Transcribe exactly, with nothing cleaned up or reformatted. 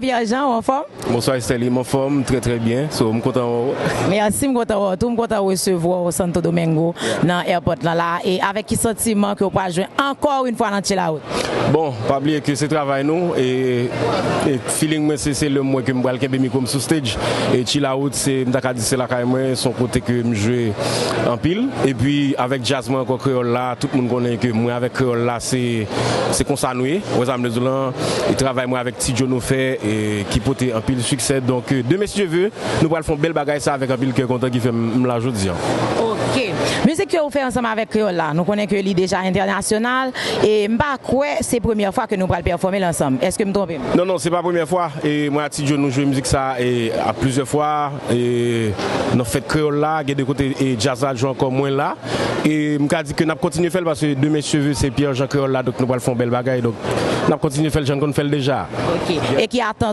Pierre Jean, ou anfòm? Bonswa Esterline, m anfòm, trè trè byen. So, m kontan wè w. Mèsi, m kontan wè w tou. M kontan resevwa w Santo Domingo nan airport lan la. E avèk ki santiman ke w pral jwenn ankò yon fwa nan Chill Out? Bon, pa bliye ke se travay nou. E, e feeling mwen se, se lè m wè ke m pral kenbe mikwo m sou stage. E Chill Out, se, m ta ka di se lakay mwen, se yon kote ke m jwe anpil. Epi avèk djaz mwen ankò, Kreyòl la, tout moun konnen ke mwen avèk Kreyòl la, se, se konsa nou ye. Wè sa m vle di w lan, e travay mwen avèk Ti Djo nou fè, e ki pote anpil siksè. Donk, e, demen si Dye ve, nou pral fè yon bèl bagay sa avèk anpil kè kontan ki fè m la jodi a. Ok. Mizik ke ou fè ansanm avèk Kreyòl la, nou konnen ke li deja entènasyonal, e m pa kwè se premyè fwa ke nou pral pèfòme l ansanm. Èske m twonpe m? Non, non, se pa premyè fwa. E mwen ak Ti Djo nou jwe mizik sa e a plizyè fwa. E nan fèt Kreyòl la, gen de kote e djaz la jwe ankò, mwen la. E m ka di ke n ap kontinye fè l paske demen si Dye ve se Pierre Jean Kreyòl la, donk nou pral fè yon bèl bagay. Donk n ap kontinye fè l jan n konn fè l deja. Ok. E ki atant